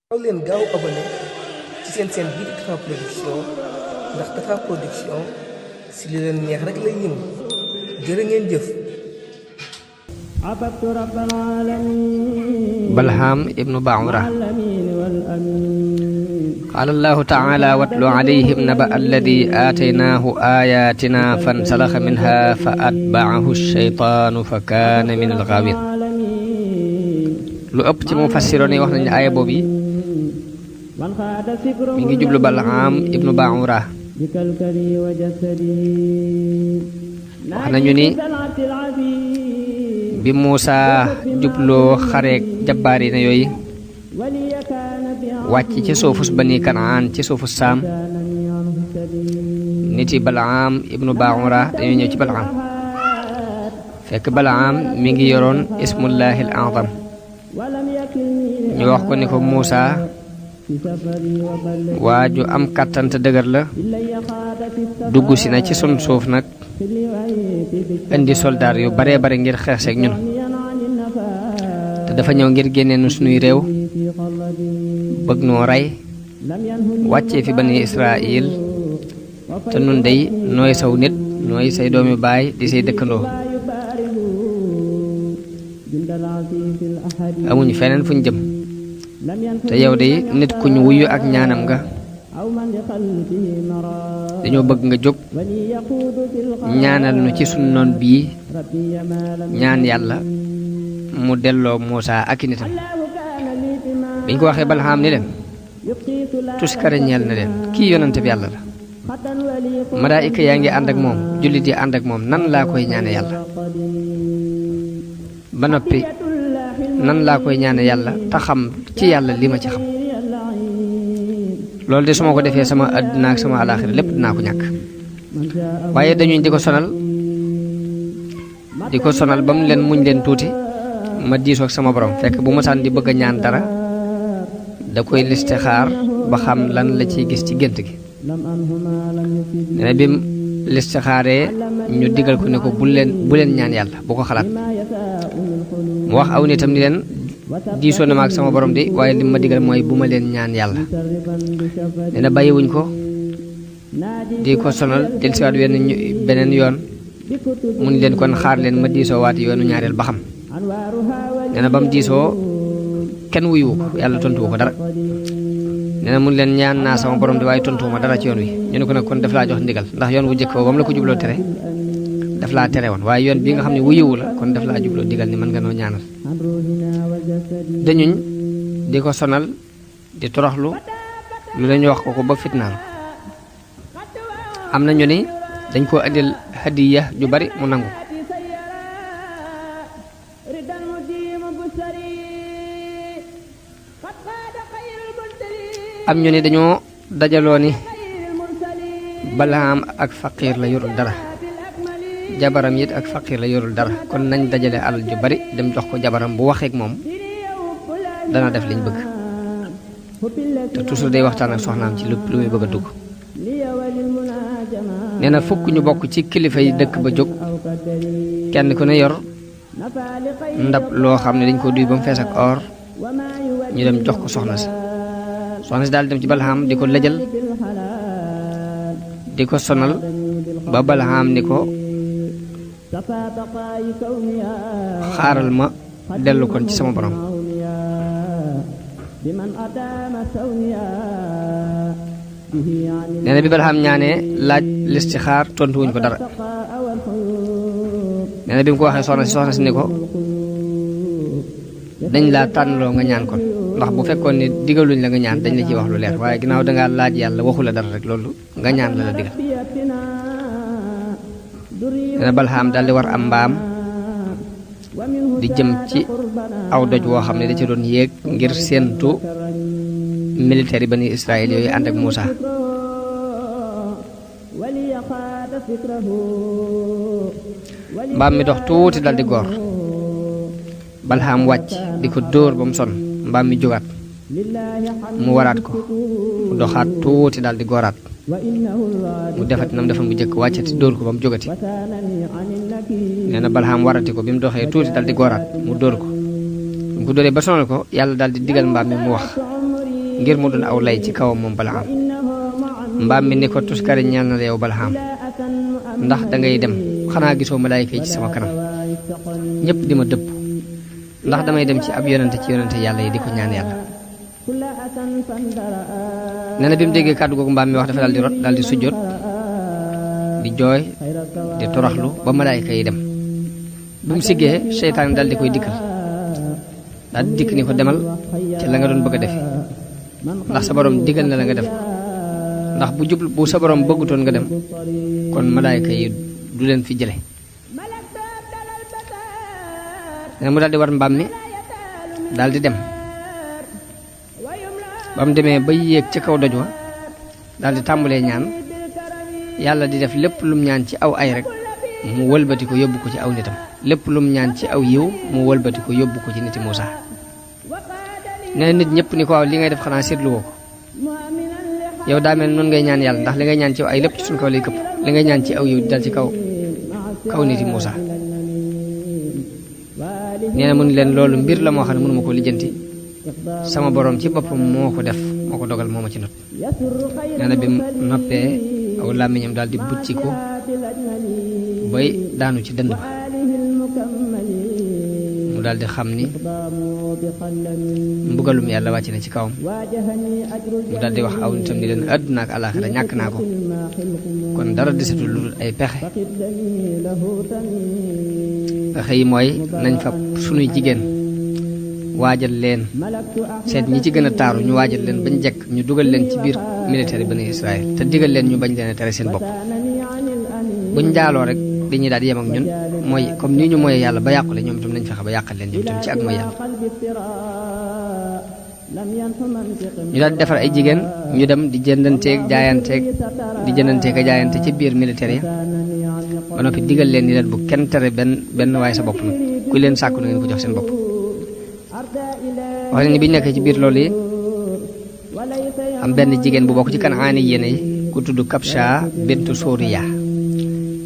gaaw leen gaaw abonné ci seen bii di Tapha Production ndax Tapha Production si li leen neex rek lay yëngu jërë ngeen jëf. Balham ibnu Baura qaala allahu taala watlu alayhim naba alladi aataynaahu ayatina fansalaxa minha fa atbaahu shaytaanu fa kaana min algaawin. lu ëpp ci mufassiroon yi wax nañu aaya boobu yi mi ngi jublu Balham ibnu Baura. wax nañu ni bi Muusa jubloo xareek jabbaari na yooyu wàcc ci suufus bani Kanaan ci suufus Saam nit yi Balham ibnu Baura dañoo ñëw ci Balham fekk Balham mi ngi yoroon ismullahi al azam. ñu wax ko ni ko Muusa waa ju am kàttan te dëgër la dugg si na ci sun suuf nag indi soldaar yu bare bare ngir xeex seeg ñun te dafa ñëw ngir génne nu sunuy réew bëgg noo rey wàccee fi bani Israil te nun dey nooy saw nit nooy say doomi baay di say dëkkandoo amuñu feneen fuñ jëm te yow de nit ku ñu wuyu ak ñaanam nga dañoo bëgg nga jóg ñaanal nu ci sunu noon bii ñaan yàlla mu delloo Muusa ak i nitam. biñ ko waxee Balham ni leen tuskare ñeel na leen kii yonante bi yàlla la malaayika yaa ngi ànd ak moom jullit yi ànd ak moom nan laa koy ñaane yàlla ba noppi nan laa koy ñaane yàlla te xam ci yàlla li ma ci xam loolu de su ma ko defee sama àddina ak sama alaaxira lépp dinaa ko ñàkk. waaye dañuy di ko sonal ba mu leen muñ leen tuuti ma diisoo ak sama borom fekk bu mosaan di bëgg a ñaan dara da koy listixaar ba xam lan la ciy gis ci gént gi. nee na bim listixaaree ñu digal ko ne ko bu leen ñaan yàlla bu ko xalaat mu wax aw nitam ni leen diisoo na ma ak sama borom di waaye li ma digal mooy bu ma leen ñaan yàlla. nee na bàyyiwuñ ko di ko sonal del siwaat beneen yoon mu ni leen kon xaar leen ma diisoo waati yoonu ñaareel ba xam. nee na ba mu diisoo kenn wuyuwu ko yàlla tontuwu ko dara. nee na mu ni leen ñaan naa sama borom di waaye tontuwu ma dara ci yoon wi ñu ne ko nag kon daf laa jox ndigal ndax yoon wu njëkk ba mu la ko jubloo tere daf laa tere woon waaye yoon bii nga xam ne wuyuwu la kon daf laa jubloo digal ni mën nga noo ñaanal. dañuñ di ko sonal di toroxlu lu la ñu wax ko ba fitnaal. am na ñu ni dañ koo indil hadiya ju bari mu nangu. am ñu ni dañoo dajaloo ni Balham ak faqiir la yorul dara jabaram it ak faqiir la yorul dara kon nañ dajale alal ju bari dem jox ko jabaram bu waxeek moom dana def liñ bëgg te toujours day waxtaan ak soxnaam ci lu muy bëgg a dugg. nee na fukk ñu bokk ci kilifa yi dëkk ba jóg kenn ku ne yor ndab loo xam ne dañ ko duy ba mu fees ak or ñu dem jox ko soxna si daal dem ci Balham di ko lëjal di ko sonal ba Balham ni ko xaaral ma dellu kon ci sama borom. nee na bi Balham ñaanee laaj listixaar tontuwuñ ko dara. nee na bi mu ko waxee soxna si ni ko dañ laa tànnaloo nga ñaan kon ndax bu fekkoon ne digaluñ la nga ñaan dañ la ciy wax lu leer waaye ginnaaw dangaa laaj yàlla waxu la dara rek loolu nga ñaan la digal. nee na Balham daal di war am mbaam di jëm ci aw doj woo xam ne da ci doon yéeg ngir séentu militaire yi bani Israël yooyu ànd ak Muusa. mbaam mi dox tuuti dal di goor Balham wàcc di ko dóor ba mu sonn mbaam mi jógaat mu waraat ko mu doxaat tuuti dal di gooraat mu defati nam defam bu njëkk wàccati dóor ko ba mu jógati. nee na Balham warati ko bi mu doxee tuuti dal di gooraat mu dóor ko bu ko dóoree ba sonal ko yàlla daal di digal mbaam mi mu wax ngir mu doon aw lay ci kawam moom Balaam mbaam mi ni ko tuskari ñeel na la yow Balaam ndax dangay dem xanaa gisoo malaayika yi ci sama kanam ñépp di ma dëpp ndax damay dem ci ab yonente ci yonente yàlla yi di ko ñaan yàlla nee na bi mu déggee kàddu googu mbaam mi wax dafa daal di rot daal di sujjóot di jooy di toroxlu ba malaayika yi dem bi mu siggee seytaan daal di koy dikkal daal di dikk ni ko demal ci la nga doon bëgg a defi ndax sa borom digal na la nga def ndax bu sa borom bëggutoon nga dem kon malaayika yi du leen fi jële ne mu daal di war mbaam mi daal di dem ba mu demee ba yéeg ci kaw doj wa daal di tàmbalee ñaan yàlla di def lépp lum ñaan ci aw ay rek mu wëlbati ko yóbbu ko ci aw nitam lépp lum ñaan ci aw yiw mu wëlbati ko yóbbu ko ci niti Muusa nee nit ñëpp ni ko waaw li ngay def xanaa seetlu woo ko yow daa mel noonu ngay ñaan yàlla ndax li ngay ñaan ci aw ay lépp ci suñ kaw lay këpp li ngay ñaan ci aw yiw dal ci kaw niti Muusa nee na mu ni leen loolu mbir la moo xam ne mënuma ko lijjanti sama borom ci boppam moo ko def moo ko dogal moo ma ci not nee na bi mu noppee aw làmmiñam daal di bucci ko bay daanu ci dënd ba mu daal di xam ni mbugalum yàlla wàcc na ci kawam mu daal di wax aw nitam ni leen àdduna ak àllaaxira ñàkk naa ko kon dara desetul lu dul ay pexe yi mooy nañ fab sunuy jigéen waajal leen seet ñi ci gën a taaru ñu waajal leen bañ jekk ñu dugal leen ci biir militaire Bani Israël te digal leen ñu bañ leen a tere seen bopp buñ njaaloo rek dañuy daal di yem ak ñun mooy comme nii ñu mooy yàlla ba yàqule ñoom itam nañ fexe ba yàqal leen ñoom itam ci ak mooy yàlla ñu daal di defar ay jigéen ñu dem di jëndanteeg a jaayante ci biir militaire yi ba noppi digal leen ni leen bu kenn tere benn waaye sa bopp nag ku leen sàkku na ngeen ko jox seen bopp wax nañ ni biñu nekkee ci biir loolu yi am benn jigéen bu bokk ci Kanaani yéene yi ku tudd Kabsha bintu Suriya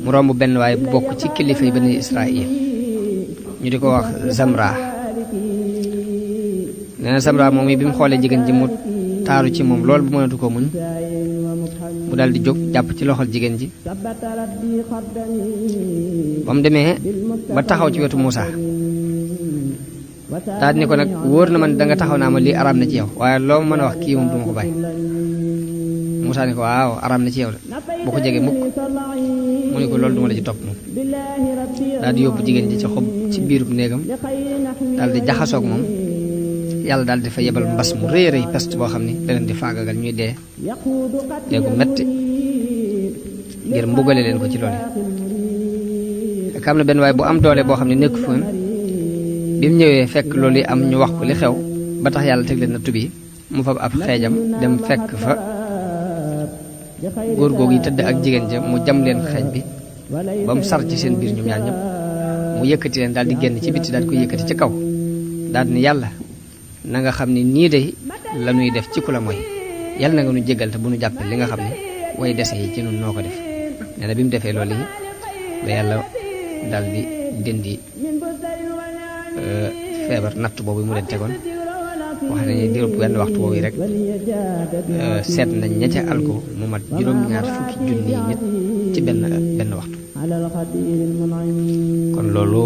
mu romb benn waaye bu bokk ci kilifa yi Bani Israël ñu di ko wax Zamra nee na Zamra moom yi bi mu xoolee jigéen ji mu taaru ci moom loolu bu mënatu ko muñ mu daal di jóg jàpp ci loxol jigéen ji ba mu demee ba taxaw ci wetu Muusa daal ni ko nag wóor na man danga taxaw naa ma lii araam na ci yow waaye loo mën a wax kii moom duma ko bàyyi Muusa ni ko waaw araam na ci yow de boo ko jegee mukk mu ni ko loolu duma la ci topp moom daal di yóbbu jigéen ji ci xob ci biirub néegam daal di jaxasoog moom yàlla daal di fa yebal mbas mu rëy rëy peste boo xam ni da leen di faagagal ñuy dee gu metti ngir mbugale leen ko ci loolu fekk am na benn waaye bu am doole boo xam ne nekku foon bi mu ñëwee fekk loolu yi am ñu wax ko li xew ba tax yàlla teg leen na tubi mu fab ab xeejam dem fekk fa góor googu yi tëdd ak jigéen ja mu jam leen xeej bi ba mu sar ci seen biir ñoom ñaar ñëpp mu yëkkati leen daal di génn ci bitti daal di ko yëkkati ci kaw daal ni yàlla na nga xam ni nii de la ñuy def ci ku la mooy yàlla na nga nu jégal te bu nu jàppee li nga xam ne way dese yi ci nun noo ko def nee na bi mu defee loolu yi la yàlla daal di dindi feebar natt boobu mu leen tegoon wax nañu diirub benn waxtu woowu rek seet nañ ña ca alko mu mat juróom-ñaar fukki junni nit ci benn waxtu kon loolu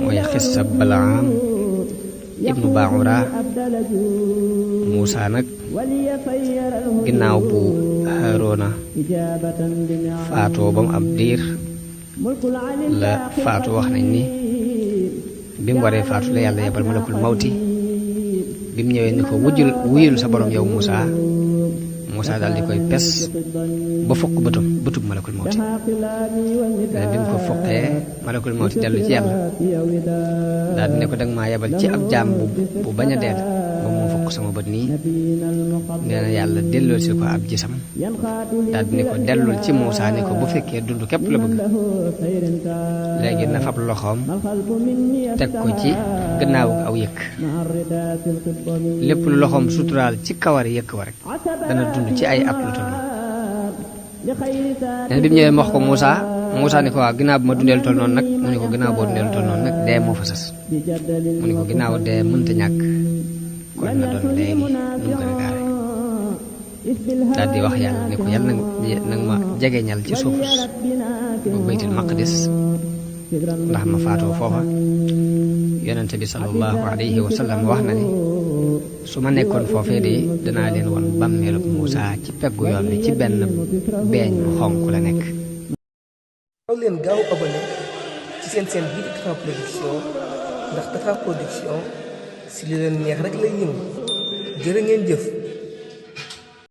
mooy xissa Balaam ibnu Baura Muusa nag ginnaaw bu Haaruna faatoo ba mu ab diir la faatu wax nañ ni bi mu waree faatu la yàlla yebal malakul mawti bi mu ñëwee ni ko wuyul sa borom yow Muusa daal di koy pes ba fukk bëtub malakul mawti bi mu ko fukkee malakul mawti dellu ci yàlla daal di ne ko danga maa yebal ci ab jaam bu bañ a deel ba mu fukk sama bët nii nee na yàlla delloo si ko ab gisam daal di ne ko dellul ci Muusa ne ko bu fekkee dund képp la bëgg léegi na fab loxoom teg ko ci gannaaw aw yëkk lépp lu loxoom suturaal ci kawari yëkk wa rek dana dund ci ay at lu toll nee na bi mu ñëwee mu wax ko Muusa ni ko waaw ginnaaw bu ma dundee lu toll noonu nag mu ne ko ginnaaw boo dundee lu toll noonu nag dee moo fa sas mu ne ko ginnaaw dee mënta ñàkk kon na doon léegi nu mu gën a gaawe daal di wax yàlla ne ko yàlla nag ma jegeñal ci suuf bu baytul maqdis ndax ma faatoo foofa yonente bi sallallahu alayhi wa sallam wax na ni su ma nekkoon foofee de danaa leen won bàmmeelub Muusaa ci peggu yoon wi ci benn beeñ bu xonk la nekk. gaaw leen gaaw abonné ci seen bii di Tapha Production ndax Tapha Production si li leen neex rek lay yëngu jërë ngeen jëf.